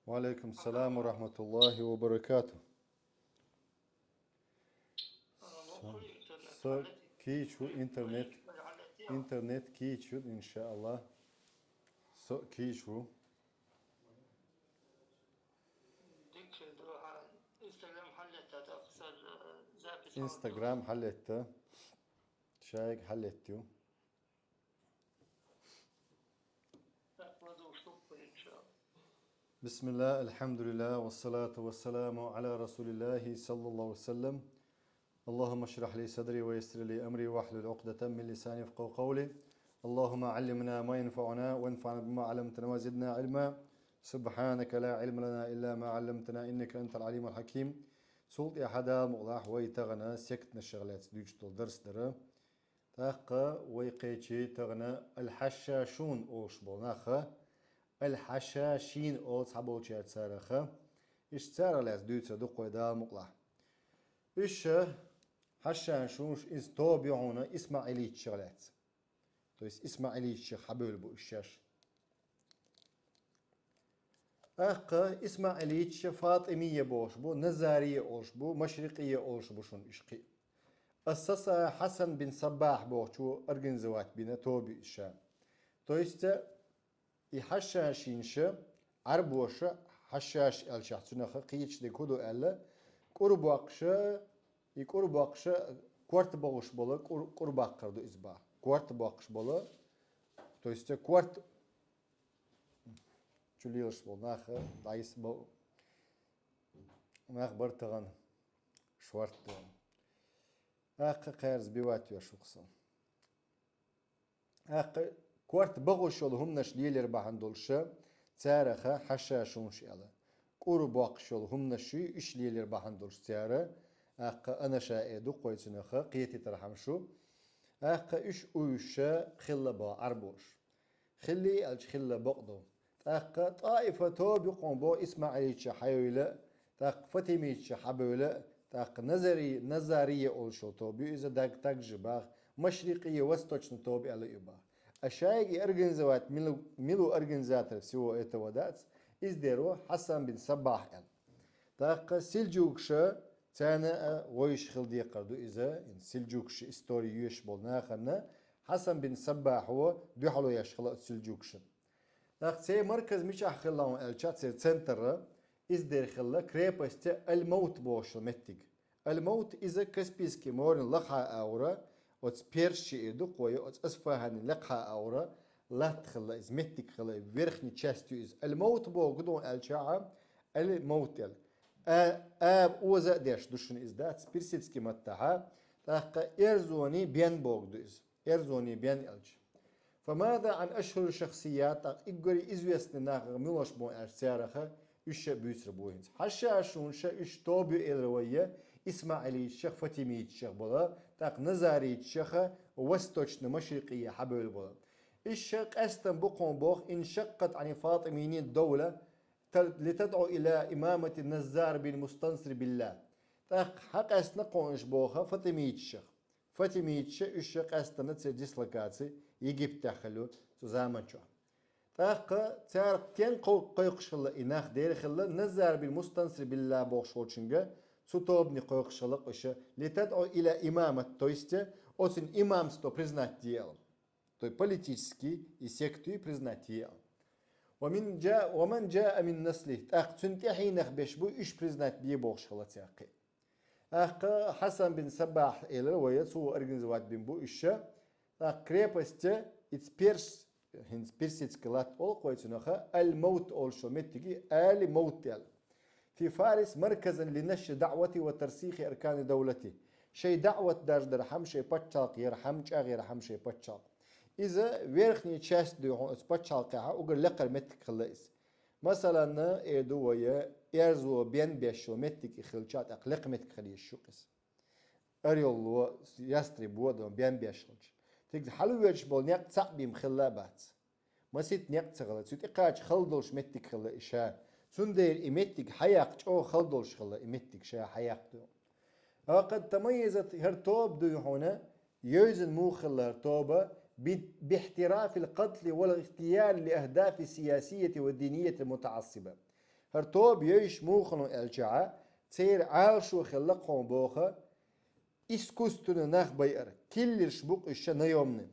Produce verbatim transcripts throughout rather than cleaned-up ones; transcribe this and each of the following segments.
وعليكم السلام ورحمة الله وبركاته. Со, со кийчу интернет, интернет кийчу, иншааллах. Со кийчу. Instagram хьаллетта, запись. Instagram хьаллетта. Шайг хьаллетту. بسم الله، الحمد لله، والصلاة والسلام على رسول الله صلى الله عليه وسلم. اللهم اشرح لي صدري ويسر لي أمري واحلل عقدة من لساني يفقهوا قولي. اللهم علمنا ما ينفعنا وانفعنا بما علمتنا وزدنا علما. سبحانك لا علم لنا إلا ما علمتنا إنك أنت العليم الحكيم. Цул тӀехьа Дала мукъалахь вай тахана секташех лаьцна дуьйцуш долу дарс дара. ТӀаккха вай кхечи тахана аль-Хьашашун олуш болу наха, аль-Хьашашин олу цхьаболчара цараха, иштта царах лаьцна дуьйцур ду-кх вай Дала мукъалахь. Уьш ша Хьашашунаш, иза тоба ю хьуна ИсмаӀилиташех лаьцна. То есть ИсмаӀилиташех хьабевлла бу уьш шаьш. ТӀаккха ИсмаӀилиташ ФатӀимийя бохуш бу, Назарийя олуш бу, Машрикъийя олуш бу шуна уьш кхин. Ас-Саса Хьасан бин Саббахь бохучо организовать бина тоба ю иза ша. То есть, и хьашашинаш, Ӏарбоша хьашаш аьлчахь цунах кхеташ дерг хӀун ду аьлла, кӀур боккхуша, и кӀур боккхуша корта бохуш бола кӀур, кӀур баккхар ду иза боху. Корта боккхуш бола, то есть корта чу лелаш болу нах дӀайса бо-, нах бара тахана шорта дона. ТӀаккха кхаьрза биват веш ву-кх со. ТӀаккха корта бохуш йолу хӀуманаш лелор бахьана долуша, цараха хьашашунаш аьлла. КӀур боккхуш йолу хӀуманаш ю, уьш лелор бахьана долуш цара, тӀаккха анаша эр ду-кх вай цунаха, кхетийтархьама шу. ТӀаккха уьш уьйша хилла боху Ӏарбоша. Хилли аьлча хилла бакъду. ТӀаккха ТӀаифа тоба ю-кх боху ИсмаӀилиташех хьайовла, тӀаккха ФатӀимиташех хьабевлла, тӀаккха Назари-, Назарийя олуш йолу тоба ю иза, даг-, также боху, Машрикъийя, восточный тоба аьлла ю боху. А шайга и организовать мила, мила ву организатор всего этого дац, иза дер ву Хьасан бин Саббахь аьлла. ТӀаккха силджукаша, царна а вовзаш хила декхар ду иза, силджукаша истори йоьшуш болу нахана, Хьасан бин Саббахьо дуьхьало еш хилла оцу силджукашна. ТӀаккха церан марказ мичахь хилла аьлча, церан центр, иза дер хилла крепость Аль-Мавт бохуш йолу меттиг. Аль-Мавт иза Каспийский морен лакхахьа агӀора, оцу Персийн эр ду-кх вай, оцу Асфахьанийн лакхахьа агӀора латта хилла иза, меттиг хилла, верхний часть ю иза. Аль-Мавт боху хӀун ду аьлча, Аль-Мавт аьлла. А, а, оза а деш ду шуна иза дац, персидский маттахьа, тӀаккха эрзонийн бен боху ду иза. Эрзонийн бен аьлча. فماذا عن أشهر الشخصيات, тӀаккха уггаре известный нахах муьлш бу аьлча цараха, уьш ша буьйцур бу хӀинца. Хьашашунаша уьш тоба ю элира вай, ИсмаӀилиташех, ФатӀимиташех бола, тӀаккха Назариташеха, восточный, Машрикъийя хьабевлла бола. Уьш ша къаьстина бу-кх боху, انشقت عن الفاطميين الدولة لتدعو إلى إمامة نزار بن مستنصر بالله. ТӀаккха хьакъаьстина-кх уьш боху ФатӀимиташех. ФатӀимиташа уьш ша къаьстина церан дислокаци Египетехь хилла цу заманчохь. ТӀаккха цара стенга кхой-, кхойкхуш хилла и нах, дера хилла Назар бин Мустансир Билла бохуш волчуьнга, цу тобане кхойкхуш хилла-кх уьш, لتدعو إلى إمامة, то есть оцун имамство признать де аьлла. То есть политически и секту признать де аьлла. ومن جاء، ومن جاء من نسله, тӀаккха цуьнан тӀаьхьенах берш бу, уьш признать бе бохуш хилла цара кхин. ТӀаккха Хьасан бин Саббахь элира вай, цо организовать бина бу уьш. ТӀаккха крепость, иза перс-, хӀинца персидский латта олу-кх вай цунах, Аль-Мавт олуш йолу меттиге Али Мавт аьлла. في فارس مركزا لنشر دعوته وترسيخ أركان دولته. Шайн даӀват дарждархьама, шайн пачхьалкх ярхьама, чӀагӀъярхьама шайн пачхьалкх. Иза верхняя часть ду хьуна оцу пачхьалкхехь, уггар лекхара меттиг хилла иза. Масалан, эр ду вай, эрзо бен беш йолу меттиг и хилча, тӀаккха лекха меттиг хила йиш ю-кх иза. Орёло, ястребо а дан бен беш хилча. Тига хьалавоьдуш болу некъ цхьаъ бен хилла а бац. Масийтта некъ ца хилла, цу тӀекхача хала долуш меттиг хилла и ша. Цундела и меттиг хьаяккха чӀогӀа хала долуш хилла, и меттиг ша хьаяккха ду. وقد تميزت, хӀара тоба дуй хьуна, йовзина муха хилла хӀара тоба, ب-, باحتراف القتل والاغتيال لأهداف سياسية ودينية متعصبة. ХӀара тоба йовзаш муха хилла аьлча, церан Ӏалашо хилла кхо боху, искусственно нах байар, киллирш бу-кх уьш наёмный.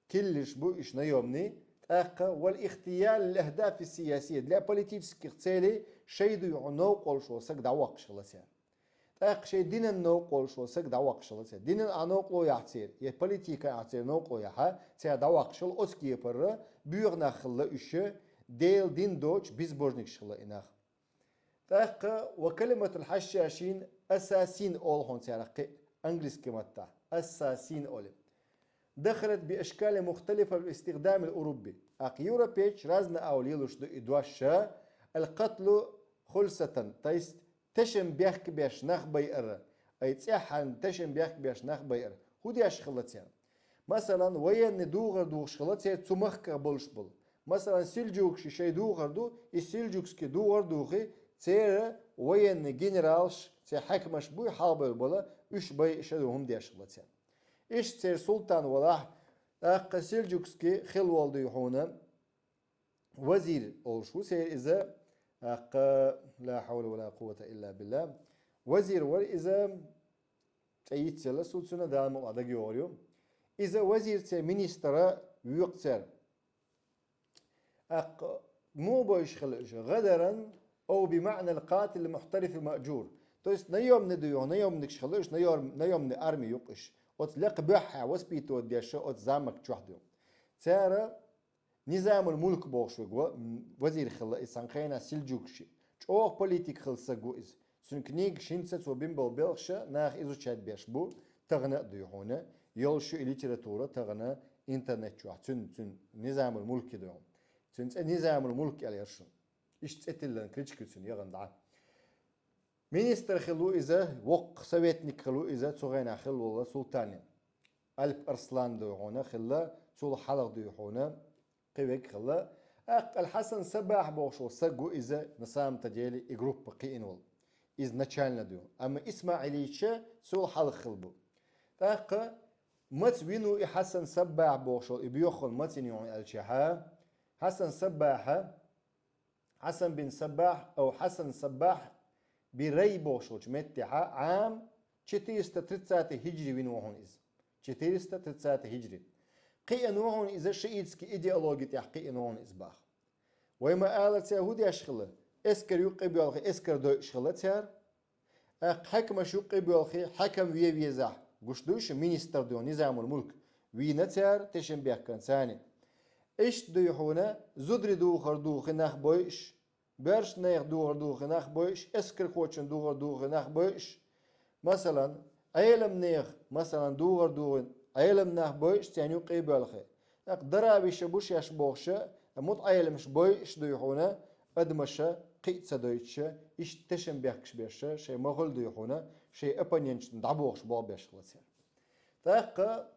Киллирш бу уьш наёмный, тӀаккха вал ихтиял лил ахдафи сиясия, для политических целей шайн дуй хьуна новкъа волуш волу саг дӀавоккхуш хилла цара. ТӀаккха шайн динан новкъа волуш волу саг дӀавоккхуш хилла цара. Динан а новкъало яхь церан, я политикан а церан новкъало яхь, цара дӀавоккхуш хилла оцу кепара, боьха нах хилла уьш, Делан дин доцуш безбожникаш хилла и нах. ТӀаккха ва калиматул хьашшашин ассасин олу хьуна царах кхин, английский маттахь, ассасин олу. Дахалат би ашкалин мухталифа би истихдамил уруби. ТӀаккха европейчу разный а лелош ду и дош, ал-катлу хулсатан, то есть тешам бехк беш нах байар, ай цӀеххьана тешам бехк беш нах байар. ХӀун деш хилла цара? Масалан, военный духар духуш хилла церан цу махках болуш болу. Масалан, сельджукаши шайн духар ду, и сельджукский духар духий, церан военный генералш, церан хьаькамаш буй хьалабевлла болу, уьш байъа ша ду хӀума деш хилла цара. Иштта церан султан валахь, тӀаккха сельджукский хилла волу дуй хьуна, вазир олуш ву церан иза, тӀаккха, ла хьавла ва ла къуввата илла билла. Вазир вара иза, цӀе йицъелла суна, Дала мукъ лахь дагайогӀур ю. Иза вазир церан, министра воькъу цара. ТӀаккха муха бовзуш хилла уьш? Гадаран ав би маънал къатил мухтарифил маъжур. То есть наёмный ду, наёмникаш хилла уьш, наём-, наёмный арми ю-кх уьш. Оцу лекха буьххьехь воспитывать деш оцу замок чохь ду. Цара Низамул мулк бохуш верг ва, м, вазир хилла иза цхьана хенахь сельджукашийн. ЧӀогӀа политик хилла саг ву иза. Цуьнан книгаш хӀинца цо бина болу белхаш, наха изучать беш бу, тахана а дуй хьуна, йолуш ю и литература тахана интернет чохь, цуьнан, цуьнан Низамул мулк ду. Цуьнан цӀе Низамул мулк аьлла яра шуна. Иштта цӀе тиллина кличка ю цуьнан яхана дӀа. Министр хилла ву иза, воккха советник хилла ву иза, цу хенахь хилла волу султанан. Альп Арслан дуй хьуна хилла, цул хьалха дуй хьуна кхин верг хилла. ТӀаккха Аль-Хьасан Саббахь бохуш волу саг ву иза, на самом-то деле и группа кхиъна волу. Иза начальник ду. Амма ИсмаӀилича цул хьалха хилла бу. ТӀаккха маца вина ву и Хьасан Саббахь бохуш волу, и боьха хӀума маца йина ю хьуна аьлча, Хьасан Саббахьа Хьасан бин Саббахь, ав Хьасан Саббахь би Рай бохуш волчу меттехьа, Ӏам четыреста тридцатый хиджри вина ву хьуна иза. Четыреста тридцатый хиджри. Кхиъна ву хьуна иза шиитский идеологи тӀехь кхиъна ву хьуна иза баха. Вай ма-аллара, цара хӀун деш хилла? Эскар юккъе боьлхий, эскар дойуш хилла цара. ТӀаккха хьаькамаш юккъе боьлхий, хьаькам вен везахь, гуш дуй шу, министр дуй, низамул мулк, вийна цара, тешнабехкан царна. Иштта дуй хьуна, зударий духар духий нах бойуш, боьршнех духар духий нах бойуш, эскархочун духар духий нах бойуш, масалан, Ӏеламнех, масалан, духар духий Ӏелам нах бойуш, царна юккъе боьлхий. ТӀаккха даравиша бу шаьш бохуша, мутаӀеламаш бойуш дуй хьуна, адамаша кхиъ ца дойтуша, иштта тешнабехкаш беша, шайн махуьлу дуй хьуна, шайн оппоненташна дӀабохуш болх беш хилла цара. ТӀаккха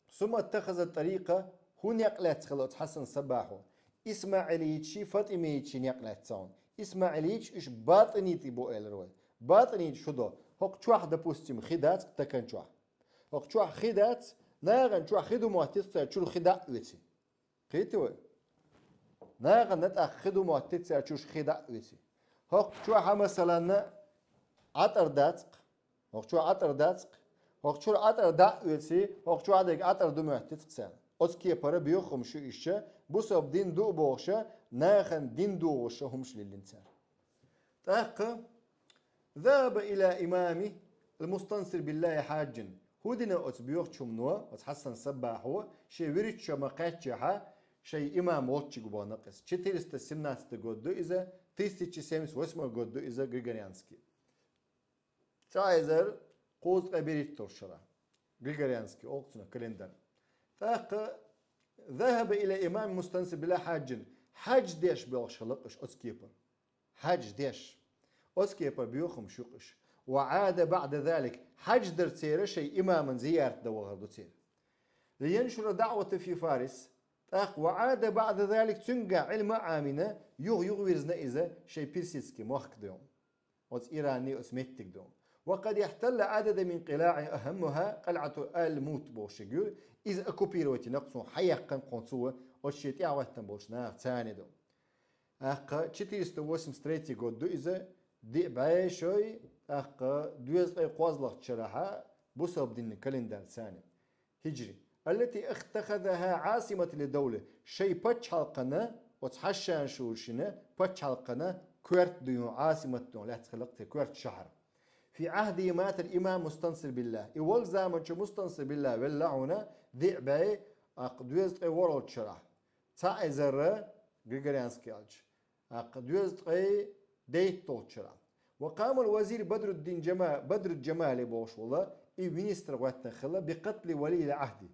сумма иттахаза тӀарикъа, хӀун некъ лаьцна хилла оцу Хьасан Саббахьо? ИсмаӀиличий, ФатӀимичий некъ лаьцна хьуна. ИсмаӀиличий уьш батӀинитий бу элира вай. БатӀинитий шу до? ХӀокху чохь, допустим, хи дац-кх такан чохь. ХӀокху чохь хи дац, нахана чохь хи ду моттица цара чуьра хи дӀа а оьций. Кхийтий вай? Нахана тӀаккха хи ду моттица цара чуьра хи дӀа а оьций. ХӀокху чохь, масалан, Ӏатар дац-кх. ХӀокху чохь Ӏатар дац-кх. ХӀокху чуьра Ӏатар дӀа а оьций, хӀокху чохь дерг Ӏатар ду моттица цара. Оцу кепара боьха хӀумаш ю иштта, бусалба дин ду а бохуша, нахана дин дохуша хӀумаш лиллина цара. ТӀаккха, захаба иля имами ал-Мустансир биллахи хьаджин. ХӀун дина оцу боьхачу хӀумано, оцу Хьасан Саббахьо, шен вириччо ма кхаьччехьа, шайн имам волччиг боху накъис. Четыреста семнадцатый год ду иза, тысяча семьдесят восьмой год ду иза григорианский. Цхьа эзар кхузткъе берхӀитталгӀа шарахь. Григорианский олу цунах календарь. ТӀаккха, захаба иля имам Мустансир биллахи хьаджин. Хьадж деш боьлхуш хилла-кх уьш оцу кепара. Хьадж деш. Оцу кепара боьха хӀумаш ю-кх уьш. Ва Ӏада баъда залик. Хьадж дар церан шайн имаман зиярат дан вахар ду церан. Лияншура даъвата фи Фарис. ТӀаккха ва Ӏада баъда залик, цуьнга Ӏилма а Ӏамийна, юха-юха вирзина иза шайн персидский мохк ду. Оцу Иране оцу меттиг ду. Ва къад ихталла Ӏадада мин къилаӀи ахаммуха къалӀату ал-Мут бохуш ю. Иза оккупировать йина-кх цо, хьаяьккхина-кх цо, оцу шен тӀаьхьахӀоьттина болчу наха царна ду. ТӀаккха четыреста восемьдесят третий год ду иза, диъ бӀе шой, тӀаккха дезткъе кхозлагӀча шарахьа бусалба дина календарь царна. Хиджри. التي اتخذها عاصمة لدولة. Шоай паччахьалкхена, оцу хьашанашна паччахьалкхена коьрта ду хьуна, Ӏасимат ду хьуна, лаьцна хилла кхе коьрта шахьар. في عهده مات الإمام مستنصر بالله. И волчу заманчохь Мустансир Биллахь велла хьуна диъ бӀе, тӀаккха дезткъе ворхӀалгӀачу шарахь. Цхьа эзар, григорианский аьлча, тӀаккха дезткъе дейтталгӀачу шарахь. وقام الوزير بدر الدين جما-، بدر الجمالي бохуш волу, и министр гӀоьттина хилла بقتل ولي العهد.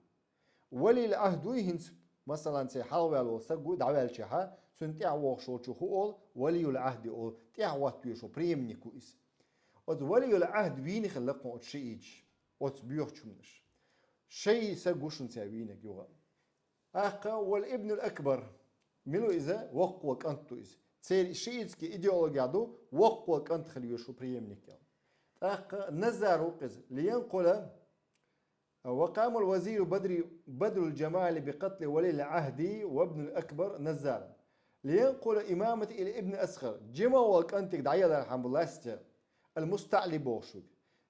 Валиюл-Ӏахд вуй хӀинца, масалан, церан хьалхаваьлла волу стаг ву, дӀаваьллачехьа, цуьнан тӀаьхьа вогӀуш волчух хӀу олу, Валиюл-Ӏахд олу, тӀаьхьа хӀоттавеш волу преемник ву иза. Оцу Валиюл-Ӏахд вийна хилла кхунна оцу шиъиташа, оцу боьхачу хӀуманаша. Шиъ стаг ву шуна цара вийнарг юха. ТӀаккха вал ибнул акбар, мила ву иза, воккхо кӀант ву иза. Церан шиитский идеологехь ду, воккхо кӀант хила везаш ву преемник аьлла. ТӀаккха Назар ву-кх иза, لينقل وقام الوزير بدر، بدر الجمال بقتل ولي العهد وابن الأكبر نزار. لينقل إمامته إلى ابن أصغر. Жима волу кӀантиг дӀаялархьама власть, ал-МустаӀли бохуш верг.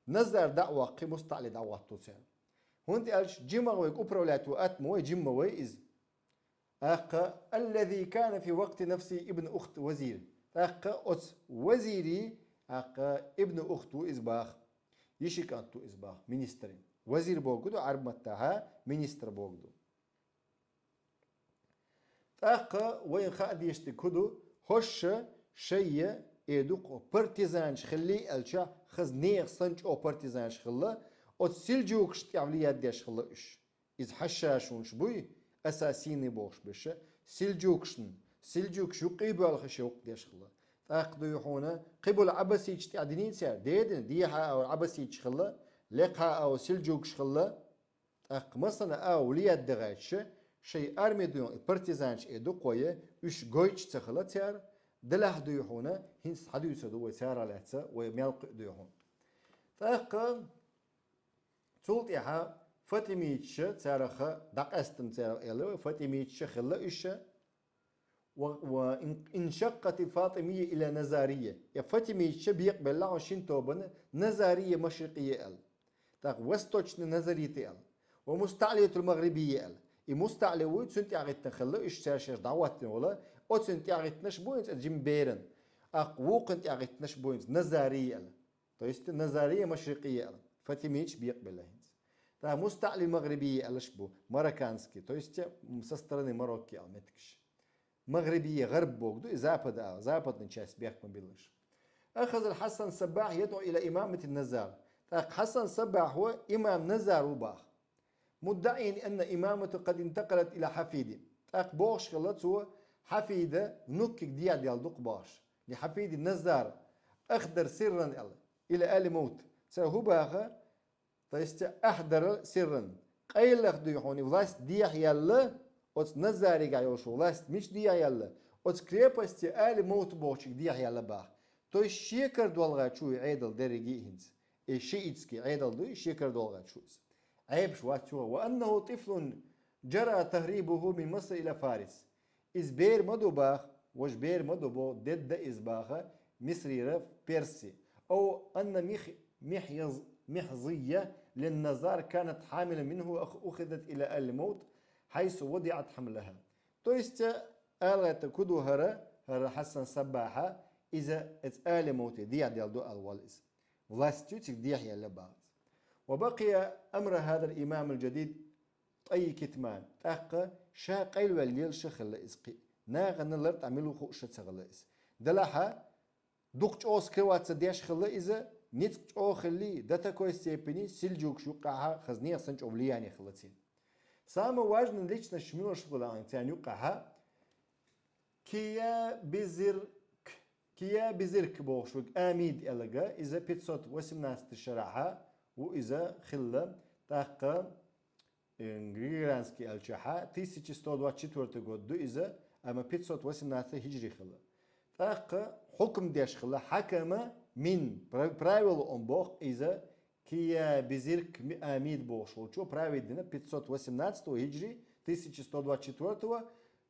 Назар дӀа а ваккхий, МустаӀли дӀахӀоттаво церан. ХӀунда аьлча жима верг управлять ву атта ма вай, жима ма вай иза. ТӀаккха الذي كان في وقت نفسه ابن أخت وزير. ТӀаккха оцу вазиран, тӀаккха ибну ухт ву иза баха. Йиши кӀант ву иза баха, министран. Вазир бохург ду Ӏарбий маттахь, министр бохург ду. ТӀаккха вайна хаа дезаш дерг хӀун ду, хӀорш шайна, э, дукха партизанаш хилла аьлча, хаза нехан санна чӀогӀа партизанаш хилла, оцу силджукашна тӀехь влиять деш хилла уьш. Иза хьашашонаш буй, асасины бохуш берш, силджукашна, силджукаш юккъе а боьлхуш юккъе деш хилла. ТӀаккха дуй хьуна, кхиболу Ӏаббаситаш тӀехь диний цара, дедина, дехьа а Ӏаббаситаш хилла, лекха а силджукаш хилла. ТӀаккха массана а влиять дагӀаьча, шайн арми дуй хьуна, и партизанаш э дукха вай, уьш гойтуш ца хилла цара, делахь дуй хьуна, хӀинца хьадуьйцур ду вай царах лаьцна, вай мел кхуьу дуй хьуна. ТӀаккха Цул тӀаьхьа фатимиташа царах дӀакъаьстина царах аьлла, фатимиташа хилла уьш, ва, ва ин-, иншаккъатил фатимийя иля назарийя. Я фатимиташа бекъабелла хьуна шина тобанна назарийя машрикъийя аьлла. ТӀаккха восточный назарийты аьлла. Ва мустаӀлиятул магърибийя аьлла. И мустаӀли вуй, цуьнан тӀаьхьагӀиттина хилла уьш, цара шаьш дӀахӀоттийна волу, оцуьнан тӀаьхьагӀиттинарш бу хӀинца жима беран. ТӀаккха вукхунна тӀаьхьагӀиттинарш бу хӀинца назарийя аьлла. То есть назарийя, машрикъийя аьлла. Фатимиташ бекъабелла хӀинца. ТӀаккха мустаӀли магърибийя аьллаш бу, марокканский, то есть, м, со стороны Марокко аьлла меттигаш. Магърибийя гӀарб бохург ду, и запад а, западный часть бехк ма биллаш. Ахазал Хьасан Саббахь ядӀу иля имамати Назар. ТӀаккха Хьасан Саббахь ву имам Назар ву баха. مدعيا أن إمامته قد انتقلت إلى حفيده. ТӀаккха бохуш хилла цо, Хьафида внуккиг дехьадаьлла ду-кх бохуш. Ли Хьафиди Назар, ахдар сирран аьлла, иля али Мовт. Цара хӀун баха, то есть ахдар сирран. Къайлаха дуй хьуна власть дехьаяьлла, оцу Назаригахь йолуш власть мича дехьаяьлла, оцу крепости али Мовт бохучуьнга дехьаяьлла баха. То есть шекара долгӀачу и Ӏедал дерриге а хӀинца. И шиитский Ӏедал ду, и шекара долгӀачу иза. Ӏебаш вац юха. وأنه طفل جرى تهريبه من مصر إلى فارس. Иза бер ма ду баха, важа бер ма ду бо, дедда иза баха, Мисрира Перси. أو أن مح-، محيز-، محظية للنزار كانت حاملا منه أخ-، أخذت إلى آل الموت حيث وضعت حملها. То есть, э, алгӀайтта ку ду хӀара, хӀара Хьасан Саббахьа, иза эца али Мовте дехьаделла ду аьлла вала иза. Властью цига дехьаелла баха. وبقي أمر هذا الإمام الجديد طي كتمان. ТӀаккха ша къайлаваьлла лелаш а хилла иза кхин. Нахана лартӀахь мила ву хууш а ца хилла иза. Делахьа, дукха чӀогӀа скрываться деш хилла иза, ницкъ чӀогӀа хилли, до такой степени силджукаш юккъехьа хаза нехан санна чӀогӀа влияние хилла церан. Самый важный личность мила ву хилла церан юккъехьа, Киябизирк, Киябизирк бохуш верг Амид аьлларг, иза пятьсот восемнадцатый шарахьа ву иза хилла, тӀаккха, э, григорианский аьллачохьа, тысяча сто двадцать четвёртый год ду иза, амма пятьсот восемнадцатый хиджри хилла. ТӀаккха хьукам деш хилла, хьакама мин, пра-, правила он боху иза, Киябизирк Ми-, Амид бохуш волчо править дина пятьсот восемнадцатого хиджри, тысяча сто двадцать четвёртого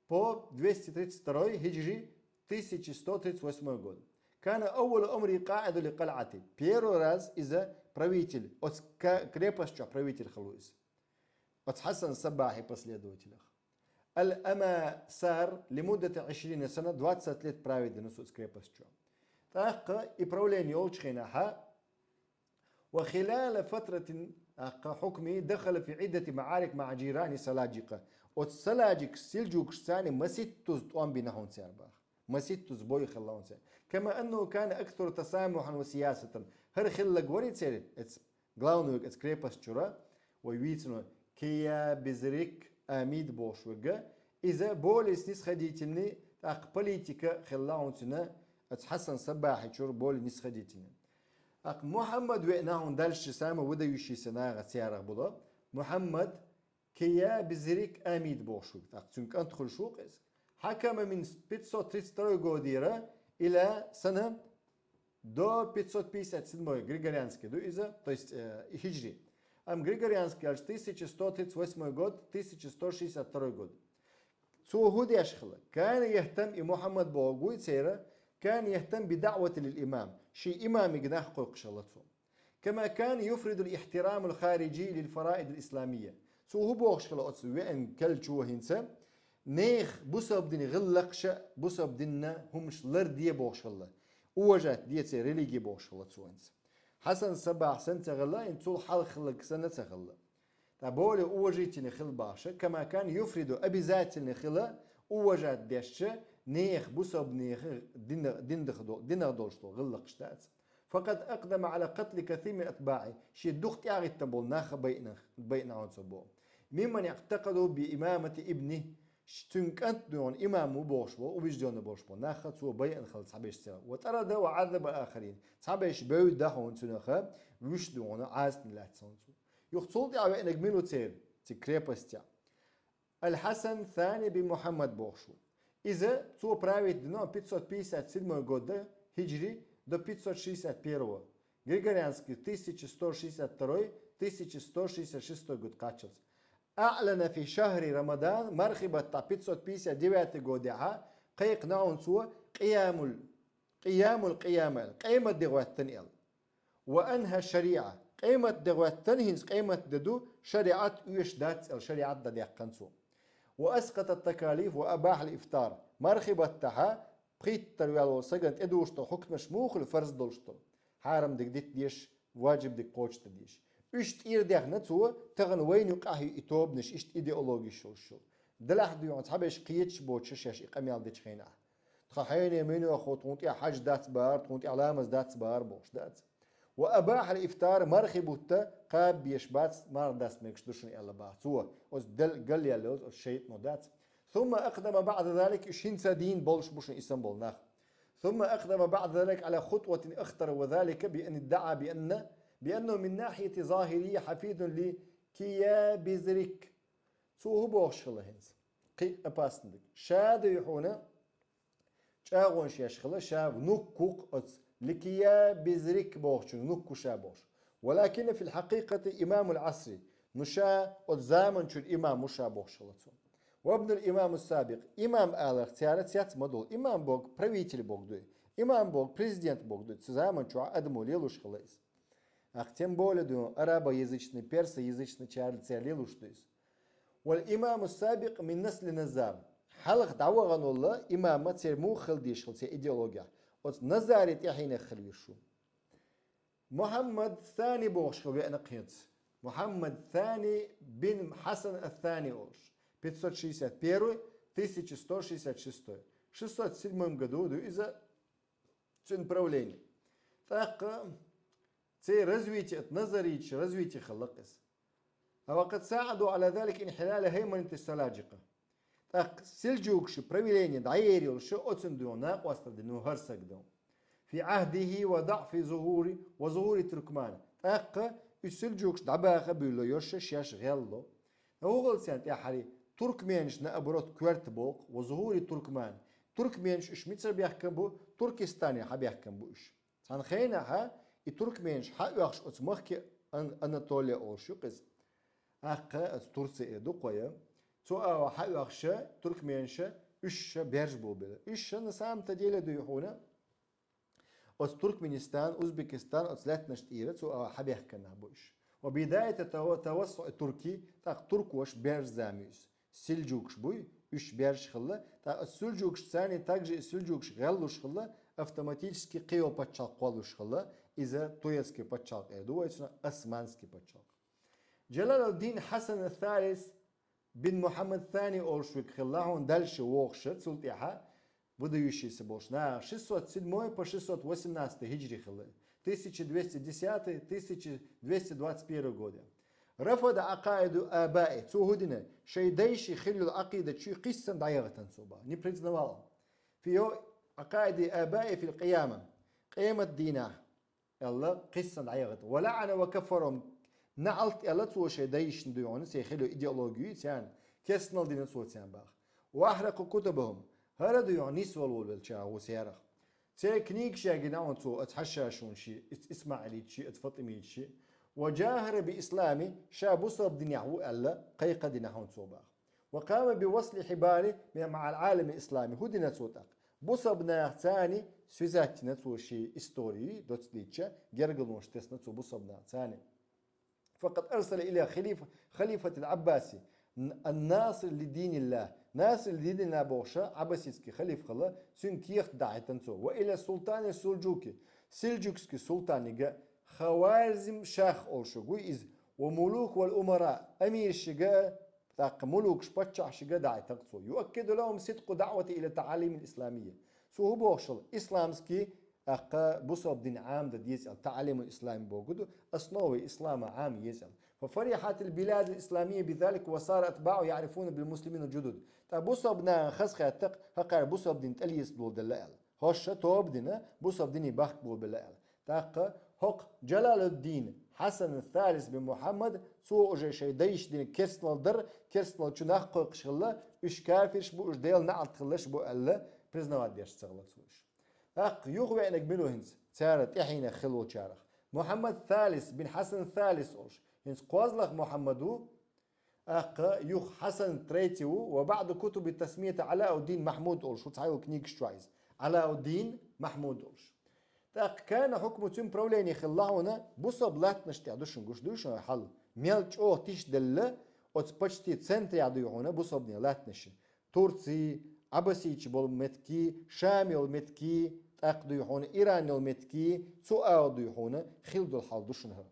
по двести тридцать второй хиджри, тысяча сто тридцать восьмой год. كان أول أمره قاعد لقلعة. Первый раз иза правитель, оц ка-, крепость чу правитель хилла иза. Оц Хасан Сабахи последователях. الأماسار لمدة عشرين سنة, двадцать лет праведена оц крепость чу. ТӀаккха и правление йолчу хенахьа, وخلال فترة, тӀаккха, حكمه دخل في عدة معارك مع جيران السلاجقة. Оц саладжикаш, селджукаш царна маситтуза тӀом бина хьуна цара баха. Маситтуза бой хилла хьуна царна. كما أنه كان أكثر تسامحا وسياسة. ХӀара хилларг вари церан, эц главный век эц крепость чура, вай вийцина Киябизрик Амид бохуш вега, иза более снисходительный, тӀаккха политика хилла хьуна цуьнан, эц Хасан Сабахи чура более снисходительный. ТӀаккха Мухаммад веана хьуна дальше самый выдающийся наха царах була. Мухаммад Киябизрик Амид бохуш вега. ТӀаккха цуьнан кӀант хуьлуш ву-кх иза. حكم من пятьсот тридцать второй годера إلى سنة до пятьсот пятьдесят седьмой, григорианский ду иза, то есть, э, хиджри. Амма григорианский аьлча тысяча сто тридцать восьмой год, тысяча сто шестьдесят второй год. Цо хӀун деш хилла? كان يهتم, и Мухаммад бохург вуй церан, كان يهتم بالدعوة للإمام. Шен имамига нах кхойкхуш хилла цо. كما كان يفرض الاحترام الخارجي للفرائض الإسلامية. Цо хӀун бохуш хилла оцу веана кхеллачо хӀинца? Нехан бусалба динан гӀиллакхаш а, бусалба динан хӀуманаш ларде бохуш хилла. Уважать де церан религи бохуш хилла цо хӀинца. Хасан Сабах санна ца хилла, хӀинца цул хьалха хилларг санна ца хилла. ТӀаккха более уважительный хила бахьаш, كما كان يفرض, обязательный хила, уважать деш, нехан, бусалба нехан дина-, динах до-, динах долуш долу гӀиллакхаш дац. فقد أقدم على قتل كثير من أتباعه, шен дукха тӀаьхьахӀиттина болу нах а байина, байина хьуна цо боху. ممن اعتقدوا بإمامة ابنه, ш-, цуьнан кӀант дуьйхьуна имам ву бохуш болу, убеждённый болуш болу нах а цо байина хилла цхьаберш церан. وطرد وعذب آخرين, цхьаберш бевдда хьуна цуьнах, вуьш дуьйхьуна Ӏазапна лаьцна хьуна цо. Юха цул тӀаьхьа веанарг мила ву церан, цигахь крепостехь? Аль-Хьасан Сани бин Мухьаммад бохуш ву. Иза, цо править дина пятьсот пятьдесят седьмой года хиджри до пятьсот шестьдесят первого. Григорианский тысяча сто шестьдесят второй, тысяча сто шестьдесят шестой год кхаччалц. أعلن في شهر رمضان, мархий баттахь пятьсот пятьдесят девятый годехьа, кхайкхина хьуна цо, къиямул, къиямул къияма аьлла, къемат де гӀоьттина аьлла. وأنهى الشريعة, къемат де гӀоьттина, хӀинца къемат де ду, шариӀат оьшуш дац аьлла, шариӀат дӀадаьккхина цо. وأسقط التكاليف وأباح الإفطار. Мархий баттахьа пхийттара ваьлла волу сагана тӀедугӀуш долу хьукмаш муха хуьлу фарз долуш долу? Хьарам дерг дита дезаш, ваджиб дерг кхочушдан дезаш. Уьш тӀера дехна цо, тахана вайна юкъахь ю и тобанаш, иштта идеологеш йолуш йолу. Делахь дуьйхьа цхьаберш кхеташ боцуш шаьш и къамел дечу хенахь. Тхан хьенех, муьйнехо тхуна тӀехь хьаж дац бахара, тхуна тӀехь ламаз дац бахара бохуш дац. وأباح الإفطار, мархи бутта кхаба безаш бац, марха даста мегаш ду шуна аьлла баха цо, оцу дел-, галъяьлла оцу шайтӀано дац. ثم أقدم بعد ذلك, уьш хӀинца дийна болуш бу шуна исан болу нах. ثم أقدم بعد ذلك على خطوة أخطر, وذلك بأن ادعى بأن، بأنه من ناحية ظاهره حفيد لكيابزريك. Цо хӀун бохуш хилла хӀинца? Кхин а опасный дерг. Ша дуй хьуна чӀагӀонаш еш хилла, ша внук ву-кх оцу Ликия Безрик бохучун, внук ву ша бохуш. ولكن في الحقيقة إمام العصر, ну ша оцу заманчуьра имам ву ша бохуш хилла цо. وابن الإمام السابق, имам аларх цара цец ма долу, имам бохург правитель бохург дуй, имам бохург президент бохург дуй, цу заманчохь адамо лелош хилла иза. Ах, тем более дуй, арабоязычный, персоязычный чарли цара лелош ду иза. والإمام السابق من نسل نزار. Хьалха дӀавахана волу имам церан муха хила дезаш хилла церан идеологехь? Оцу Назари тӀаьхьенах хила везаш ву. Мухьаммад Сани бохуш хилла веана кхин цхьа. Мухьаммад Сани бин Хьасан ас-Сани олуш. Пятьсот шестьдесят первый, тысяча сто шестьдесят шестой. Шестьсот седьмом году ду иза цуьнан правление. ТӀаккха церан развитие, от Назарийча развитие хилла-кх иза. وقد ساعدوا على ذلك انحلال هيمنة السلاجقة. ТӀаккха селджукаша правление дӀаер йолуш оцунна дуьхьа накъосталла дина хӀара сага ду. في عهده وضعف ظهور، وظهور التركمان. ТӀаккха уьш селджукаш дӀабаха а буьйло йош шаьш гӀелло. ХӀун хилла церан тӀаьххьара? Туркменаш, наоборот, коьрта боху, وظهور التركمان. Туркменаш уьш мичара бехкам бу? Туркестане хьабехкам бу уьш. Цхьана хенахьа и туркменаш хьаоьхуш оцу махке, Ан-, Анатолия олуш ю-кх иза. Аккха оцу Турция эр ду кхо я. Цу агӀор хьаоьхуша туркменаша Уьш ша баьржа болабелла. Уьш ша на самом-то деле, дуй хьона, оцу Туркменистан, Узбекистан, оцу лаьттанаш тӀера цо а хьабаьхкина нах бу уьш. وبداية تو- توسع التركي, тӀаккха туркош баьржа зама ю иза. Сельджукаш буй, уьш баьржа хилла, тӀаккха оцу сельджукашца царна также и сельджукаш гӀеллуш хилла, автоматически кхийолу пачхьалкх кхоллуш хилла, иза турецкий пачхьалкх эр ду вай цунах, османский пачхьалкх. Джалалуддин Хьасан Салис бин Мухьаммад Сани олуш верг хилла хьуна дальше вогӀуш, цул тӀаьхьа выдающийся болуш нах, шестьсот седьмой по шестьсот восемнадцатый хиджри хилла, тысяча двести десятый, тысяча двести двадцать первый годы. رفض عقائد آبائه, цо хӀун дина, шайн дайшин хилла йолу Ӏакъидат шен кхиссана дӀаяхийтина цо бах, не признавал. في عقائد آبائه في القيامة, къемат дийнахь аьлла, кхиссана дӀаяхийтина. ولعن وكفرهم, наӀалт аьлла цо шайн дайшна, дуй хьона, церан хилла идеологи царна, керстанал дина цо царна бах. وأحرق كتبهم, хӀара, дуй хьона, нисвала волавелла чагӀо царах. Церан книгаш ягийна хьуна цо, оцу хьашашонаш ши, оцу исмаӀилиташ ши, оцу фатимиташ ши. وجاهر بالإسلام, ша бусалба динехь ву аьлла, кхайкха дина хьуна цо бах. وقام بوصل حباله مع العالم الإسلامي, хӀун дина цо тӀаккха? Бусалба нахаца связать йина цо шен истори доцу дийцча, гергарлонаш тесна цо бусалба нахаца. فقد أرسل إلى خليفة, خليفة العباسي الناصر لدين الله. Насир ли дин Аллах бохуш, Ӏаббаситский халиф хилла, цуьнга кехат дахьийтина цо. وإلى السلطان السلجوقي, сельджукский султанга, Хаварзм-Шах олуш верг ву иза, والملوك والأمراء, амирашка, тӀаккха мулукаш, паччахьашка дахьийтина цо. يؤكد لهم صدق دعوته إلى التعاليم الإسلامية. Цо хӀун бохуш хилла? Исламский, тӀаккха бусалба дин Ӏамадан деза аьлла, таӀалимул ислами бохург ду, основы ислама Ӏама еза аьлла. ففرحت البلاد الإسلامية بذلك وصار أتباعه يعرفون بالمسلمين الجدد. ТӀаккха бусалба нахана хазахетта, хӀокхара бусалба дин тӀелеца долу делла аьлла. ХӀорш тоба дина, бусалба дине бахка болабелла аьлла. ТӀаккха хӀокху Джалалуддин Хьасан Салис бин Мухьаммад, цо уже шайн дайшна динан керстанал дар, керстанал чу нах кхойкхуш хилла, уьш кафирш бу, уьш Делан наӀалт хилларш бу аьлла, признавать деш ца хилла цо уьш. ТӀаккха юха веанарг мила ву хӀинца? Цара тӀаьхьенах хилла волчарах. Мухьаммад Салис бин Хьасан Салис олуш. ХӀинца кхозлагӀа Мухьаммад ву, тӀаккха юха Хьасан третий ву, وبعض كتب التسمية علاء الدين محمود олуш ву, цхьайолу книгаш чохь иза. Алауддин Махьмуд олуш. ТӀаккха كان حكمه, цуьнан правление хилла хьуна, бусалба латтанаш тӀехь ду шуна гуш, дуй шуна хьал. Мел чӀогӀа тишделла, оцу почти центрехь дуй хьуна бусалбанийн латтанаш. Турци, Ӏаббаситаш болу меттиг, Шам йолу меттиг, тӀаккха дуй хьуна Иран йолу меттиг, цу агӀор дуй хьуна хилла долу хьал ду шуна хӀара.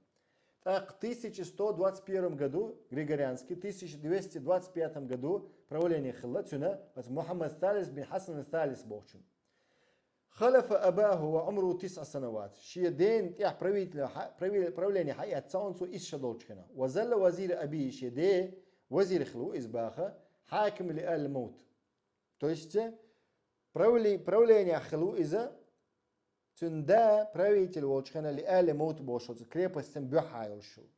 ТӀаккха тысяча сто двадцать первом году, григорианский, тысяча двести двадцать пятом году правление хилла цуьнан, оцу Мухьаммад Салис бин Хьасан Салис бохучун. خلف أباه وعمره تسع سنوات. Шен дена тӀехь правитель хьа-, прави-, правление хьаэцна цо исс шо долчу хенахь. وظل وزير أبيه, шен ден вазир хилла ву иза баха, حاكم لآل الموت. То есть, правле-, правлениехь хилла ву иза, цуьнан да правитель волчу хенахь, لآل الموت бохуш, оцу крепостан буьххьа йолуш ву.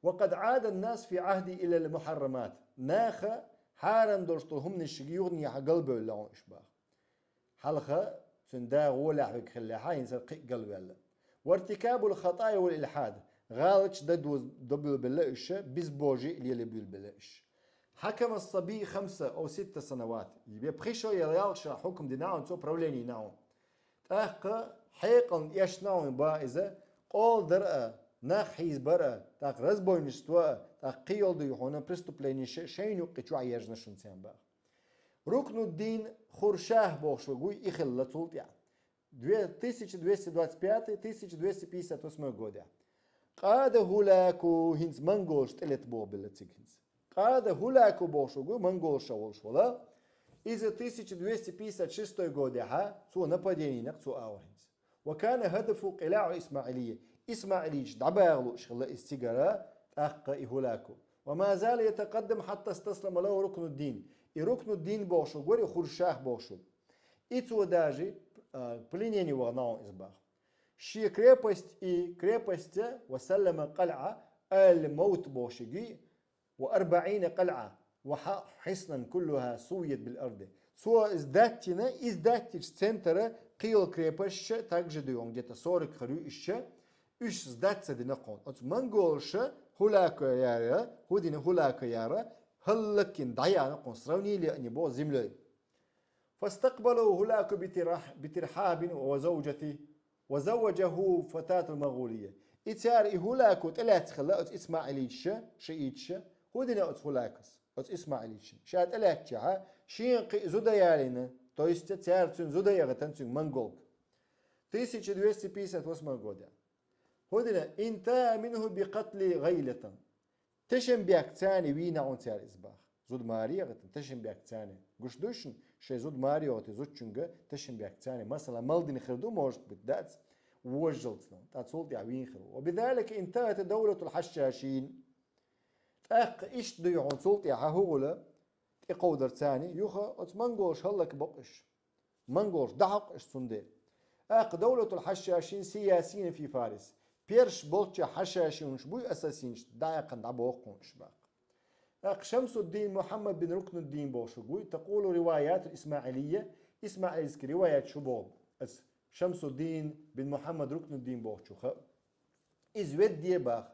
وقد عاد الناس في عهده إلى المحرمات. Наха хьарам долуш долу хӀуманашка юханехьа галбевлла хьуна уьш баха. Хьалха цуьнан да гӀолехь верг хиллехьа, хӀинца кхин а галваьлла. وارتكاب الخطايا والإلحاد. ГӀалаташ дан доз-, дан буьйлабелла уьш, безбожие лело буьйлабелла уьш. حكم الصبي خمس أو ست سنوات. Бен пхи шо я ялх шо хьукам дина хьуна цо, правление йина хьуна. ТӀаккха хьекъална эшна хьуна баха иза, къола дар а, нах хьийзабар а, тӀаккха разбойничество а, тӀаккха кхин йолу дуй хьуна преступленеш а шайна юккъе чохь ержна шуна церан баха. Рукнуддин Хуршах бохуш верг вуй, и хилла цул тӀаьхьа. Две-, тысяча двести двадцать пятый, тысяча двести пятьдесят восьмой годехь. Къада ХӀулаку, хӀинца монголаш тӀелета бохабелла цига хӀинца. Къада ХӀулаку бохуш верг ву, монголша волуш вала. Иза тысяча двести пятьдесят шестой годехьа цо нападение йина цу агӀор хӀинца. وكان هدفه قلاع الإسماعيلية. Исмаилиташ дӀабаха лууш хилла иза цигара, тӀаккха и ХӀулаку. وما زال يتقدم حتى استسلم له ركن الدين. И Рукнуддин бохуш верг вара, и Хуршах бохуш верг. И цо даже, а, пленение вахана хьуна иза баха. Шен крепость и крепость, وسلم قلعة آل الموت бохуш верг, وأربعين قلعة وحصنا كلها سويت بالأرض. Цо иза даьттина, иза даьттича центра кхин йолу крепосташ а, также дуй хьуна, где-то сорок хир ю уьш, уьш сдаться дина кхунна. Оцу монголаша ХӀулаку яра, хӀун дина ХӀулаку яра, хӀаллакйина дӀаяхьна кхунна, сравнили они боху землей. فاستقبله هولاكو بترح-، بترحاب وزوجته، وزوجه فتاة المغولية. И цар и Гьулаку тӀелаьцна хилла оцу исмаӀилиташа, шииташа. ХӀун дина оцу Гьулакас оцу исмаӀилиташна? Ша тӀелаьцначохь шена кхин зуда ялийна, то есть цара цуьнан зуда яхийтина цуьнга монголка. Тысяча двести пятьдесят восьмой года. ХӀун дина? انتهى منه بقتل غيلة. Тешнабехкаца вийна хьуна цара иза боху. Зуда маре яхийтина, тешнабехкаца. Гуш ду шуна, шайн зуда маре яхийтина зудчуьнга тешнабехкаца. Масала, мел дина хир ду, может быть, дац, вожжалц но. ТӀаккха цул тӀаьхьа вийна хир ву. وبذلك انتهت دولة الحشاشين. ТӀаккха иштта дуй хьуна цул тӀаьхьа хӀун гӀула тӀекховдарца, юха оцу монголаш хӀаллакбоккхуш. Монголаш дӀахьокхуш цундела. ТӀаккха دولة الحشاشين سياسيين في فارس. Персаш болчу хьашашинаш буй, ассасинаш, дӀаяьккхина дӀабоху хьуна уьш боху. ТӀаккха Шамсуддин Мухьаммад бин Рукнуддин бохуш вуй, تقول الروايات الإسماعيلية, исмаӀилитский риваят шу боху, ас Шамсуддин бин Мухьаммад Рукнуддин бохучух. Иза ведде боху.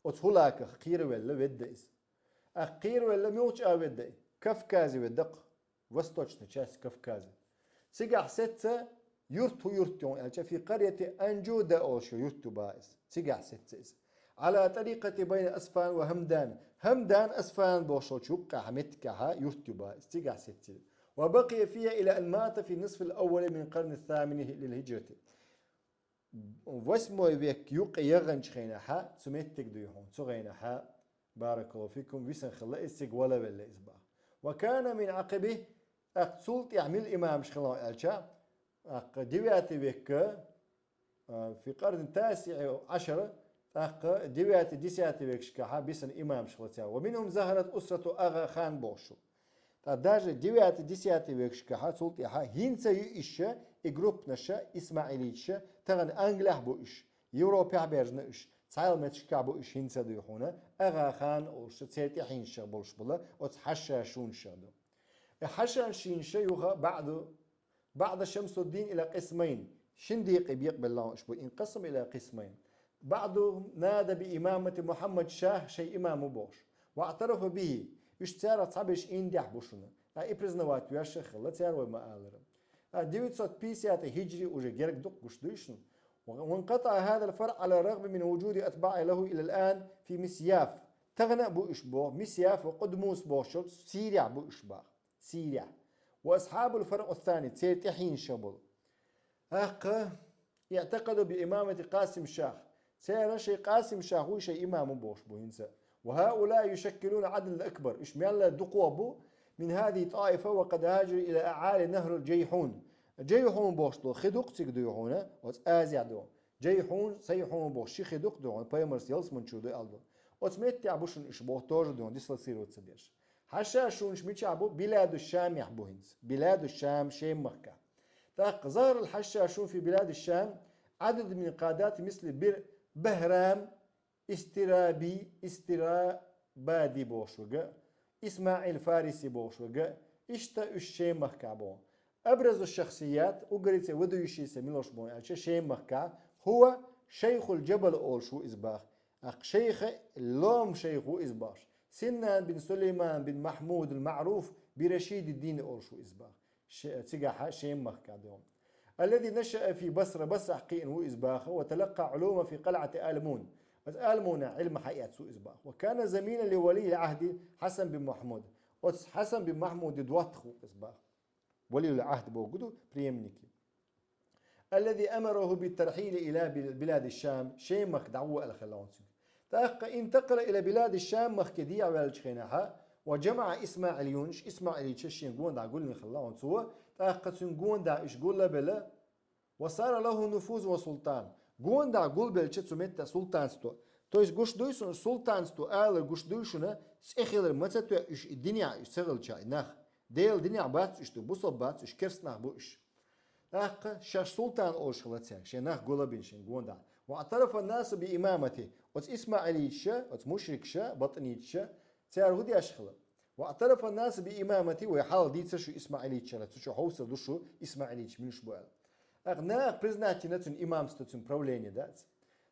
Оцу Гьулаках кхеравелла ведда иза. ТӀаккха кхеравелла муьлхачу а ведда и? Кавказе ведда-кх, восточная часть Кавказа. Цигахь сецна юрт, хӀун юрт ю аьлча, في قرية أنجودة олуш юрт ю боху иза. Цигахь сецна иза. على طريق بين أسفان وهمدان. Хамдан, Асфан бохуш йолчу юккъехь меттигехь юрт ю боху иза. Цигахь сецна иза. وبقي فيها إلى أن مات في النصف الأول من القرن الثامن للهجرة. Восьмой век юккъе яханчу хенахь цу меттиг дуй хьуна, цу хенахь, баракаллаху фикум, висина хилла иза, цига валавелла иза боху. وكان من عقبه, тӀаккха цул тӀаьхьа мила имамаш хилла аьлча, тӀаккха девятый векка, а, في القرن التاسع عشر, тӀаккха девятый, десятый векашкахь бисина имамаш хилла цара. ومنهم ظهرت أسرة أغا خان бохуш. Ткъа даже девятый, десятый векашкахь цул тӀаьхьа хӀинца ю иша, и группанаша, исмаӀилиташа, тахана Англехь бу иша, Европехь бежна иша, цхьайолу меттигашкахь бу иша хӀинца дуй хьуна, Агъа-хан олуш, церан тӀаьхьенашах болуш бала, оцу хьашашинашах ду. И хьашашинаша юха баъду, بعد شمس الدين إلى قسمين, шина декъе бекъабелла уьш бу, انقسم إلى قسمين. بعضهم نادى بإمامة محمد شاه, шайн имам ву бохуш. واعترف به, уьш царах цхьаберш ийндехь бу шуна. Ткъа и признавать веш а хилла цара, вай ма-аллара. Ткъа девятьсот пятьдесят хиджри уже герга дукха гуш дуй шуна. وانقطع هذا الفرع على الرغم من وجود أتباع له إلى الآن في مسياف. Тахана а бу уьш боху, Мисьяф ва Къудмус бохучу Сирехь бу уьш боху. Сирехь. وأصحاب الفرع الثاني, церан тӀаьхьенашах болу. ТӀаккха, اعتقدوا بإمامة قاسم شاه. Церан шайн Къасим шах вуй, шайн имам ву бохуш бу хӀинца. وهؤلاء يشكلون العدد الأكبر. Уьш мелла дукха бу, من هذه الطائفة وقد هاجروا إلى أعالي نهر الجيحون. Джайхьун бохуш долу хи ду-кх цига дуй хьуна, оцу Азехь ду. Джайхьун, Сайхьун бохуш ши хи ду-кх дуй хьуна, пайхамарс ялсамани чу ду аьлла ду. Оцу меттехь бу шуна уьш боху, тоже дуй хьуна, дислоцироваться деш. Хьашашинаш мичахь бу? Биладу Шамехь бу хӀинца. Биладу Шам, Шем махкахь. ТӀаккха ظهر الحشاشون في بلاد الشام عدد من القادات مثل بر-، بهرام، Истираби, Истирабади бохуш верг а, Исмаил Фариси бохуш верг а, иштта уьш Шем махкахь боху. أبرز الشخصيات, уггарица выдающийся мила ву боху аьлча, Шем махкахь, هو شيخ الجبل олуш ву иза боху. ТӀаккха шайх, лома шайх ву иза бохуш. Синнан бин Сулейман бин Махьмуд ал-маъруф би Рашидиддин олуш ву иза боху. Ше-, цигахь Шем махкахь ду. الذي نشأ في بصرة, Басрахь кхиъна ву иза боху, وتلقى علوم في قلعة آلمون. Оцу Алмунехь Ӏилма хьаэцна ву иза боху. وكان زميلا لولي العهد حسن بن محمود. Оцу Хьасан бин Махьмудан доттагӀа ву иза боху. Валиюл-Ӏахд бохург ду, преемники. الذي أمره بالترحيل إلى بل-، بلاد الشام, Шем махка дӀагӀо аьлла хилла хьуна цуьнга. ТӀаккха انتقل إلى بلاد الشام, махке дехьаваьллачу хенахь, وجمع إسماعيليون, исмаилиташ шен гонаха гулйина хилла хьуна цо, тӀаккха цуьнан гонаха уьш гулбелла, وصار له نفوذ وسلطان. Гонаха гулбелча цу меттехь султанство. То есть гуш дуй шуна, султанство алар гуш дуй шуна, цӀе хилар ма ца тоьа уьш и динехь, уьш ца хилча и нах. Делан динехь бац уьш ду, бусалба бац уьш, керста нах бу уьш. ТӀаккха шаьш султан олуш хилла цаьрга, шен нах гулбина шен гонаха. واعترف الناس بإمامته. Оцу исмаилиташа, оцу мушрикаша, батӀиниташа, цара хӀун деш хилла? واعترف الناس بإمامته, вай хьалха дийцира шу исмаилиташа, цу чу хьовсур ду шу исмаилиташ муьлш бу аьлла. ТӀаккха наха признать йина цуьнан имамство, цуьнан правление дац.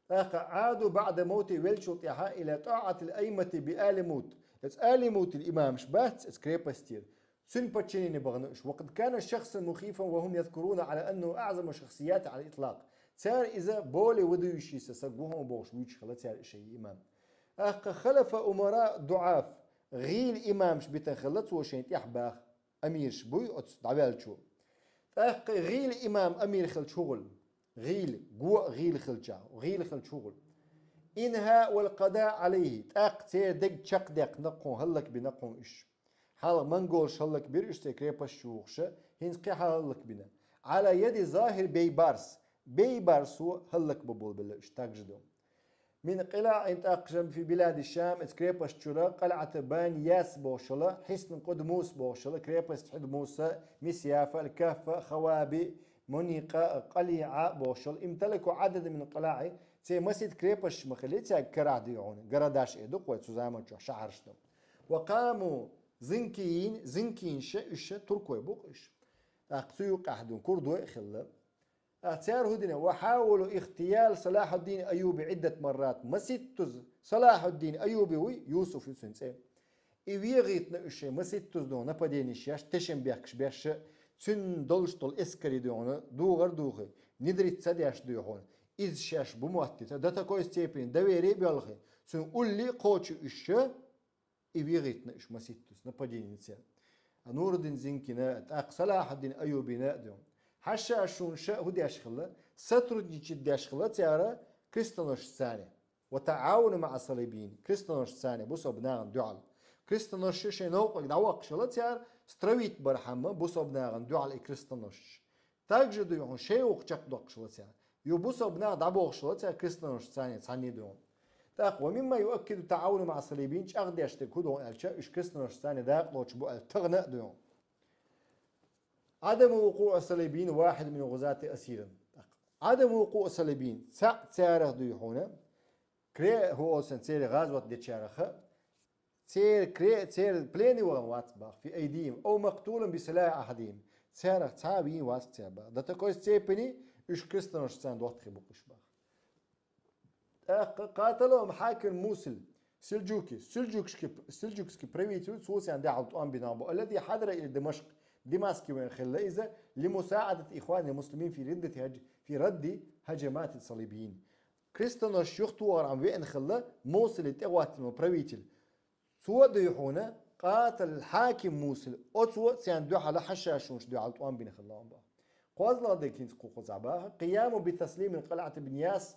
ТӀаккха عادوا بعد موته, веллачул тӀаьхьа, إلى طاعة الأئمة بآلموت. Оцу Алимутан имамаш бац, оцу крепостера. Цуьнан подчинение бахана уьш. وقد كان شخصا مخيفا وهم يذكرون على أنه أعظم الشخصيات على الإطلاق. Цара иза более выдающийся саг ву хьуна бохуш вуьйцуш хилла цара и шайн имам. ТӀаккха خلف أمراء ضعاف, гӀийла имамаш битина хилла цо шайна тӀехь баха амираш буй оцу дӀаваьллачо. ТӀаккха гӀийла имам амир хилча хӀун хуьлу? ГӀийла, го а гӀийла хилча, гӀийла хилча хӀун хуьлу? انهى القضاء عليه, тӀаккха церан дерг чекхдаккхина кхуьнан, хӀаллакбина кхуьнан уьш. Хьалха монголаш хӀаллакбира уьш церан крепость чу вухуша, хӀинца кхин хьалха хӀаллакбина. على يد ظاهر بيبرس, Бейбарсо хӀаллакбан болабелла уьш, так же ду. من قلاع, тӀаккха жам في بلاد الشام, эцу крепость чуьра, قلعة بني ياس бохуш йолу, حصن قدموس бохуш йолу, крепость Хьудмуса, مسيافة, الكهف, خوابي, منيقة, قليعة бохуш йолу, امتلكوا عددا من القلاع, церан масийтта крепосташ ма хиллий цаьрга карахь дуй хьуна, городаш эр ду-кх вай цу заманчохь, шахьарш ду. وقاموا زنكيين, зинкийнаш, уьш туркой бу-кх уьш. ТӀаккха цу юккъехь ду, курдой а хилла. ТӀаккха цара хӀун дина? وحاولوا اغتيال صلاح الدين الأيوبي عدة مرات. Масийттаза Салахьуддин Айюби вуй, Юсуф ю цуьнан цӀе. И вегӀийтина уьш шайн масийттаза дуьхьа нападенеш еш, тешнабехкаш беш, цуьнан долуш долу эскаре дуьхьа духар а духий, нидрит ца деш дуьхьа, иза шаьш бу моттийта, до такой степени доверие а боьлхий, цуьнан улле а кхочу уьш, и вегӀийтина уьш масийттаза, нападени ца. А Нуруддин Зинкина, тӀаккха Салахьуддин Айюбина а ду. Хьашашунаш хӀун деш хилла? Сотрудничать деш хилла цара крестоносцаца. وتعاونوا مع الصليبيين, крестоносцаца, бусалба нахана дуьхьал. Крестонош шайн новкъа дӀавоккхуш хилла цара, стравить бархьама бусалба нахана дуьхьал и крестоносаш. Так же дуй хьуна, шайн вукху чекхдоккхуш хилла цара. Ю бусалба нах дӀабохуш хилла цара крестоносцаца цхьаьна дуй хьуна. ТӀаккха ومما يؤكد تعاونهم مع الصليبيين, чӀагӀдеш дерг хӀун ду аьлча, уьш крестоносцаца дакъа лоцуш бу аьлла тахана а дуй хьуна. عدم وقوع الصليبيين واحد من الغزاة أسيرا. عدم وقوع الصليبيين, цхьаъ царах дуй хьуна, кре хӀу олсен церан гӀазот дечараха, церан кре, церан плене вахана вац баха, في أيديهم, أو مقتولا بسلاح أحدهم. Царах цхьа а вийна вац цара баха. До такой степени уьш крестоносцаца доттагӀий бу-кх уьш баха. ТӀаккха قاتلهم حاكم موصل سلجوقي, сельджукский, сельджукский правитель, цо царна дуьхьал тӀом бина бу, الذي حضر إلى دمشق, Дамаскке веана хилла иза, لمساعدة إخوان المسلمين في ردة هج-, في رد هجمات الصليبيين. Крестоносаш юхатохархьама веана хилла Мусуле тӀехӀоттийна правитель. Цо а дуй хьуна, قاتل الحاكم موصل, оцо а царна дуьхьал, хьашашунашна дуьхьал тӀом бина хилла баха. КхозлагӀа дерг хӀинца кху кхузахь баха, قيامه بتسليم قلعة بنياس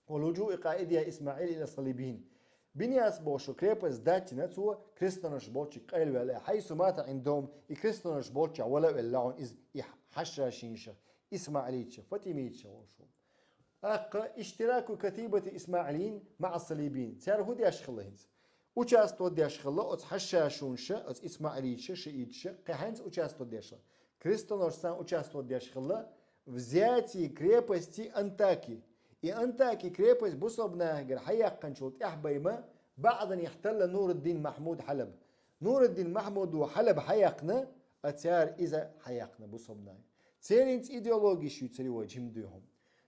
ولجوء قائدها إسماعيل إلى الصليبيين. Биньяс бохуш крепость даттина цо крестоносаш болчу къайлаваьлла, حيث مات عندهم, и крестоносаш болчохь вала а велла хьуна иза, и хьашашинашах, исмаилиташах, фатимиташах волуш ву. ТӀаккха اشتراك كتيبة الإسماعيليين مع الصليبيين. Цара хӀун деш хилла хӀинца? Участвовать деш хилла оцу хьашашунаша, оцу исмаилиташа, шииташа, кхин хӀинца участвовать деш хилла. Крестоносцаца участвовать деш хилла взятие крепости Антаки. И Антаки крепость бусалба нахагара хьаяьккхинчул тӀаьхьа байна, بعد أن احتل نور الدين محمود حلب. Нуруддин Махьмудо Хьалаб хьаяьккхина, а цара иза хьаяьккхина бусалба наха. Церан цӀе идеологиш ю цари вай жим дуьхьа.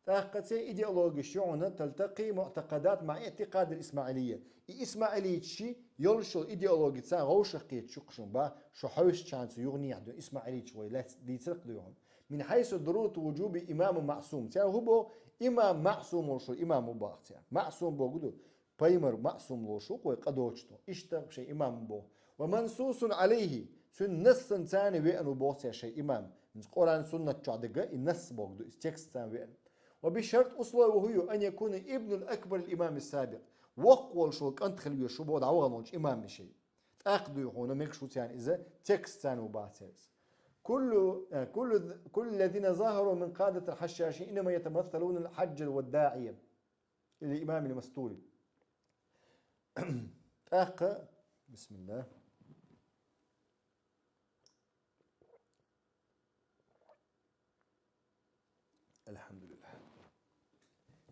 ТӀаккха церан идеологиш ю хьуна تلتقي معتقدات مع اعتقاد الإسماعيلية. И исмаилиташи йолуш йолу идеологи царна вовшах кхеташ ю-кх шуна баха, шу хьовсучарна цу юханехьа ду, исмаилиташ вай лаьцна дийцира-кх дуй хьуна. من حيث ضرورة وجوب إمام معصوم. Цара хӀун боху? Имам маъсум волуш волу имам ву баха цара. Маъсум бохург ду, пайхамар маъсум волуш ву-кх вай къа доцуш долу. Иштта шайн имам ву боху. ومنصوص عليه, цуьнан нассанца веана ву боху цара шайн имам. ХӀинца Къуръан, суннат чохь дерг и насс бохург ду, иза текстца веана. وبشرط, условие хӀун ю, أن يكون ابن الأكبر الإمام السابق. Воккха волуш волу кӀант хила везаш ву боху дӀавахана волчу имаман шайн. ТӀаккха дуй хьуна мегаш ву царна иза, текстца ву баха цара иза. كل، э, كل، كل الذين ظهروا من قادة الحشاشين إنما يتمثلون الحج والداعية إلى الإمام المستوري. ТӀаккха, бисмилла. Алхьамдулиллах.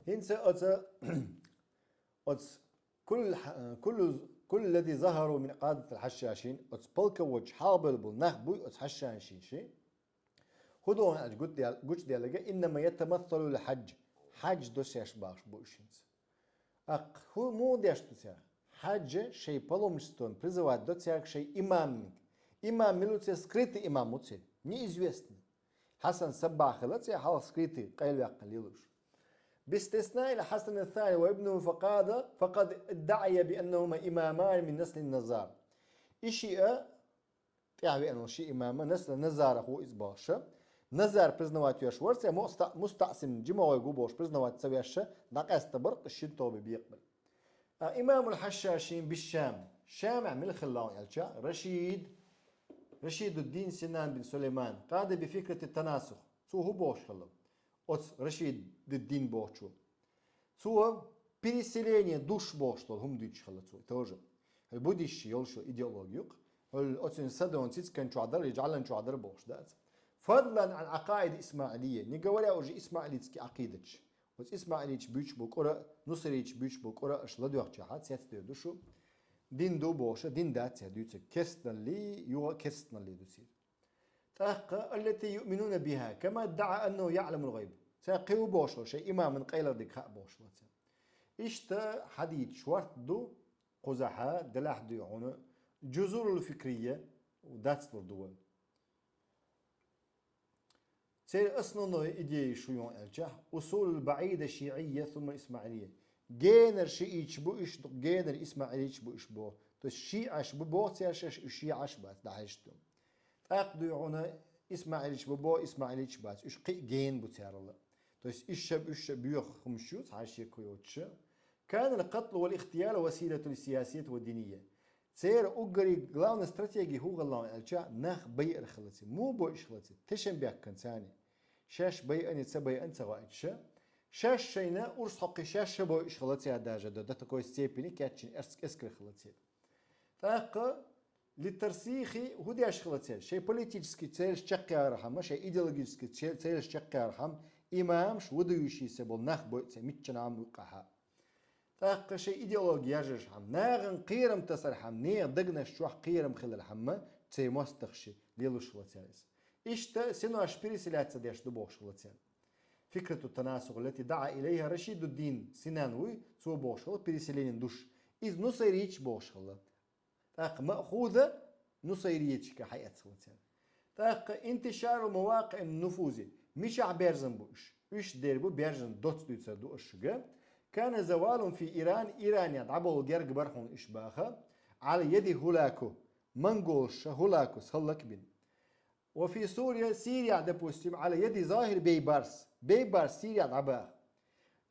ХӀинца оцу, оцу كل، كل، كل الذي ظهروا من قادة الحشاشين, оцу полководцаш хьалхабевлла болу нах буй оцу хьашашинаши. ХӀун ду хьуна аьлча гучудаьл-, гучудаьлларг, إنما يتمثلون الحج, хьаьж до шаьш бахаш бу уьш хӀинца. ТӀаккха хӀун, муха деш ду цара? Хьаьж шайн паломничестван призывать до цаьрга шайн имамниг. Имам мила ву церан, скрытый имам ву церан, неизвестный. Хьасан Саббахь хилла церан хьалха скрытый, къайлаваьккхина лелаш. باستثناء الحسن الثاني وابنه فقد، فقد ادعيا بأنهما إمامان من نسل النزار. И шиъ а, тӀехьа веана ши имам а, наслу Назарах ву иза бохуш. Назар признавать веш вара церан, муста-, мустаӀсим жимагӀой ву бохуш признавать ца веш, дӀакъаьста бара, шин тоба бекъабара. А имамул Хьашшашин бишшам, Шамехь мила хилла аьлча, Рашид, Рашидуддин Синан бин Сулейман, къада би фикрати танасух. Цо хӀун бохуш хилла? Оцу Рашидуддин бохучо. Цо переселение душ бохуш долу хӀума дуьйцуш хилла цо. Тоже. Хьуьлла буддисташ йолуш йолу идеологи юкъа. Хьуьлла оцуьнан садоьгӀна цицкан чохь дара, жӀалан чохь дара бохуш дац. Фадлан ан Ӏакъаид исмаилия. Не говоря уже исмаилитский Ӏакъидаташ. Оцу исмаилиташ буьйцуш бу Къуръа, нусайриташ буьйцуш бу Къуръа аша ладоьгӀчахьа, цецдер ду шу. Дин ду бохуша, дин дац цара дуьйцург. Керстаналли, юха а керстаналли ду церан. ТӀаккха, аллати юъминуна биха, кама ддаӀа аннаху яӀламул гӀайб. Цара кхин ву бохуш хилла, шайн имаман къайлаха дерг хаьа бохуш хилла цара. Иштта хьадийца шорта ду, кхузахьа, делахь дуй хьуна, Джузурул Фикрия, дацлур ду вай. Церан основной идея шу ю аьлча, усулул баӀида шиӀия сумма исмаилия. Генара шиӀиташ бу уьш, дукха генара исмаилиташ бу уьш боху. То есть шиӀаш бу боху цара шаьш, уьш шиӀаш бац, дӀахьаьжча ду. ТӀаккха дуй хьуна исмаилиташ бу боху, исмаилиташ бац, уьш кхин а гена бу царал. То есть уьш ша, уьш ша боьха хӀумаш ю, цхьа шеко йоцуш. Канал къатлу вал ихтиял василатул сиясият ва диния. Церан уггаре главный стратеги хӀун хилла аьлча, нах байар хилла церан. Муха бойуш хилла церан? Тешнабехкан царна. Шаьш байъани, ца байъани ца хоуьйтуш. Шаьш шайна урс хьокхий шаьш ша бойуш хилла церан даже до, до такой степени кечйина эс-, эскар хилла церан. ТӀаккха литарсихи хӀун деш хилла церан? Шайн политический целаш чекхъярхьама, шайн идеологический це-, целаш чекхъярхьама, имамаш, выдающиеся болу нах бойу церан, миччанхьа а юккъехьа. ТӀаккха шайн идеологи яржархьама, нахана кхерам тасархьама, нехан дегнаш чохь кхерам хилархьама, церан мостагӀаша лелош хилла цара иза. Иштта синош переселяться деш ду бохуш хилла цара. Фикрату танасух лати даӀа илайха Рашидуддин Синан вуй, цо бохуш хилла переселение душ. Иза нусайриташ бохуш хилла. ТӀаккха маъхуза нусайриташка хьаэцна хилла цара. ТӀаккха интишару мавакъиъ нуфузи. Мичахь баьржина бу уьш? Уьш дер бу баьржина, доцца дуьйцур ду ас шуьга. Кана завалун фи Иран, Иранехь дӀабовла герга бара хьуна уьш баха. Ӏала яди хӀулаку. Монголша хӀулакус хӀаллакбина. Ва фи Сурия, Сирехь, допустим, Ӏала яди Захир Бейбарс. Бейбарс Сирехь дӀабаха.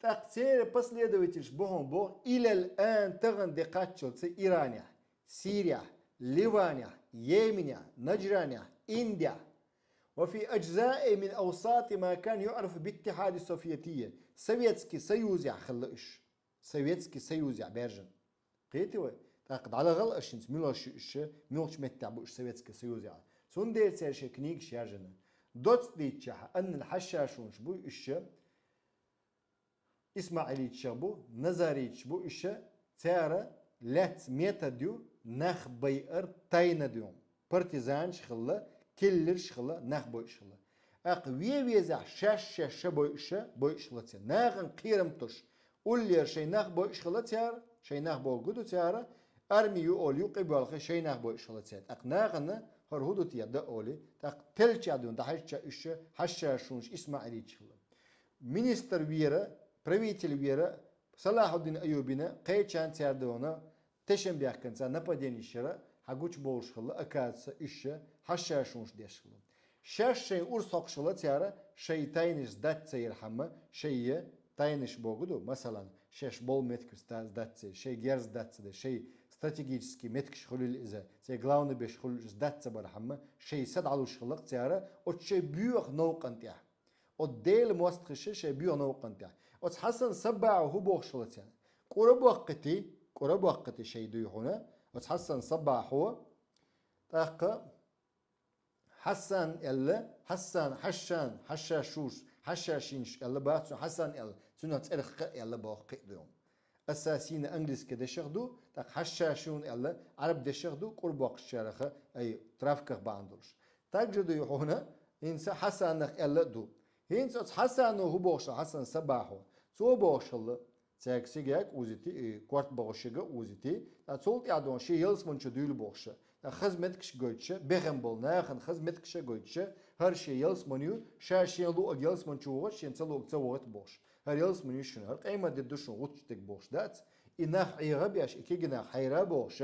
ТӀаккха церан последовательш бу хьуна боху, илал ан, тахана де кхаччалц Иранехь, Сирехь, Ливанехь, Йеменехь, Наджранехь, Индехь. Ва фи аджзаи мин авсати ма кан юӀрафу биттихади софиятия. Советский Союзехь хилла уьш. Советский Союзехь баьржина. Кхетий вай? ТӀаккха дӀалагӀал аш хӀинца муьлш ю уьш, муьлхачу меттехь бу уьш Советский Союзехь. Цундела церан шайн книгаш яржина. Доцца дийцчахьа, аннал хьашшашунаш бу уьш, исмаилиташ бу, назариташ бу уьш, цара лаьцна метод ю, нах байар тайна ду. Партизанаш хилла, киллерш хилла, нах бойуш хилла. ТӀаккха вен везахь шаьш-шаьш ша бойуш, бойуш хилла церан. Нахана кхерам тосуш, уллера шайн нах бойуш хилла цара, шайн нах бохург ду цара, арми ю олий, юкъе боьлхий шайн нах бойуш хилла церан. ТӀаккха нахана хӀара хӀун ду те дан олий, тӀаккха теллачохь дуьйна дӀахьаьжча уьш хьашшашунаш исмаилиташ хилла. Министр вера, правитель вера, Салахьуддин Айюбина кхечан цара дуьйна тешнабехкан цара нападениш яра, хьан гучубовлуш хилла, оказывается, уьш хьашшашунаш деш хилла. Шаьш шайн урс хьокхуш хилла цара, шайн тайнаш сдац ца ярхьама, шайн тайнаш бохург ду, масалан, шаьш болу меттигаш сда-, сдац ца яр, шайн герз сдац ца дер, шайн стратегический меттигаш хуьлийла иза, церан главный беш хуьлийла сдац ца бархьама, шайн са дӀалуш хилла-кх цара, оцу шайн боьха новкъан тӀехь. Оцу Делан мостагӀаша шайн боьха новкъан тӀехь. Оцу Хьасан Саббахьо хӀун бохуш хилла церан? Кура боккхийти, кура боккхийти шайн дуй хьуна, оцу Хьасан Саббахьо, тӀаккха Хьасан аьлла, Хьасан, Хьашшан, Хьашшашуш, Хьашшашинаш аьлла бац цунах, Хьасан аьлла, цунах цӀерах кхин а аьлла боху кхин а дуй хьуна. Ассасина английский дешах ду, тӀаккха Хьашшашун аьлла Ӏараб дешах ду, кура боккхучарех, ай, травках бахьана долуш. Также дуй хьуна, хӀинца Хьасанах аьлла а ду. ХӀинца оцу Хьасано хӀун бохуш хилла, Хьасан Саббахьо? Цо бохуш хилла, Цаьрга сигаг узити, и корта бахушига узити. ТӀаккха цул тӀаьхьа дуьйхьуна шен ялсмани чу дуьйла бохуш. ТӀаккха хаза меттигаш гойтуш, бехам болу нахана хаза меттигаш гойтуш, хӀара шен ялсмани ю, ша шен луъург ялсмани чу вогӀуш, шен ца луъург ца вогӀуьйту бохуш. ХӀара ялсмани ю шуна, хӀара къемат де ду шуна гӀулч дерг бохуш дац. И нах Ӏеха беш, и кегий нах хьайра бохуш.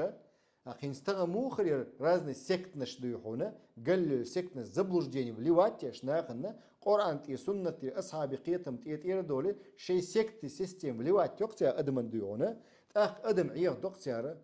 ТӀаккха хӀинца тахана муха хир яра, разный сектанаш дуй хьуна, галлил сектанаш заблуждение вливать еш нахана, Къуръан тӀе, суннат тӀе, асхьаби кхетам тӀе тӀера долий, шайн секти система вливать йоккху цара адаман дуй хьуна, тӀаккха адам Ӏеха доккху цара,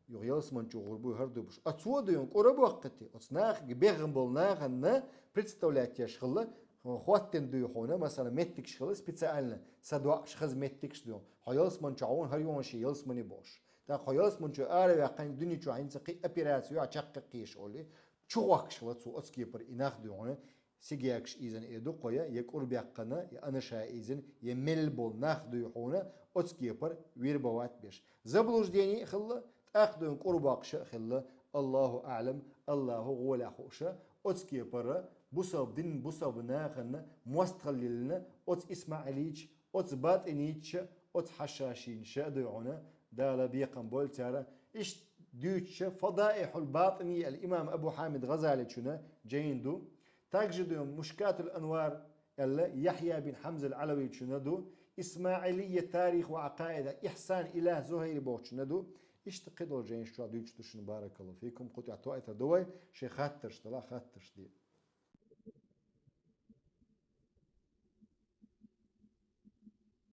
юха ялсмани чу гӀур буй хӀара дубуш. А цо дуй хьуна кӀура боккхити, оцу нахаге бехам болу нахана представлять еш хилла, хӀоттина дуй хьуна, масала, меттигаш хилла специально, са доӀаш хаза меттигаш дуй хьуна. Хьо ялсмани чу хьуна, хӀара ю хьуна шен ялсмани бохуш. ТӀаккха хьо ялсмани чу ара ваьккхина, дуьне чу хьайна ца кхин операци ю, а чаккхе кхийша олий, чу гӀоттуш хилла цо оцу кепара и нах дуй хьуна, сигагаш ийзина э ду кхо я, я кӀур баьккхина, я анаша ийзина, я мел болу нах дуй хьуна, оцу кепара вербовать беш. Заблуждение а хилла, тӀаккха дуй хьуна кӀур боккхуш а хилла, Аллаху аӀлам, Аллаху гӀолехь хууша, оцу кепара бусалба дин, бусалба нахана мостагӀалла леллина, оцу исмаӀилиташа, оцу батӀиниташа, оцу хьашашинаша а дуй хьуна, Дала бекхам бойла цара. Иштта дуьйцуша, Фадаихьул БатӀинийя аьлла имам Абу Хьамид ГӀазаличун жайна ду. Также дуй хьуна Мушкатул Анвар аьлла Яхья бин Хьамзал Ӏалавичун ду. ИсмаӀилийя тарих ва Ӏакъаид Ихьсан ила Зухайри бохучун ду. Иштта кхидолу жайнаш чохь дуьйцуш ду шуна, баракаллаху фикум. Кху тӀехь тоуьйтур ду вай, шайн хаттарш далахь, хаттарш де.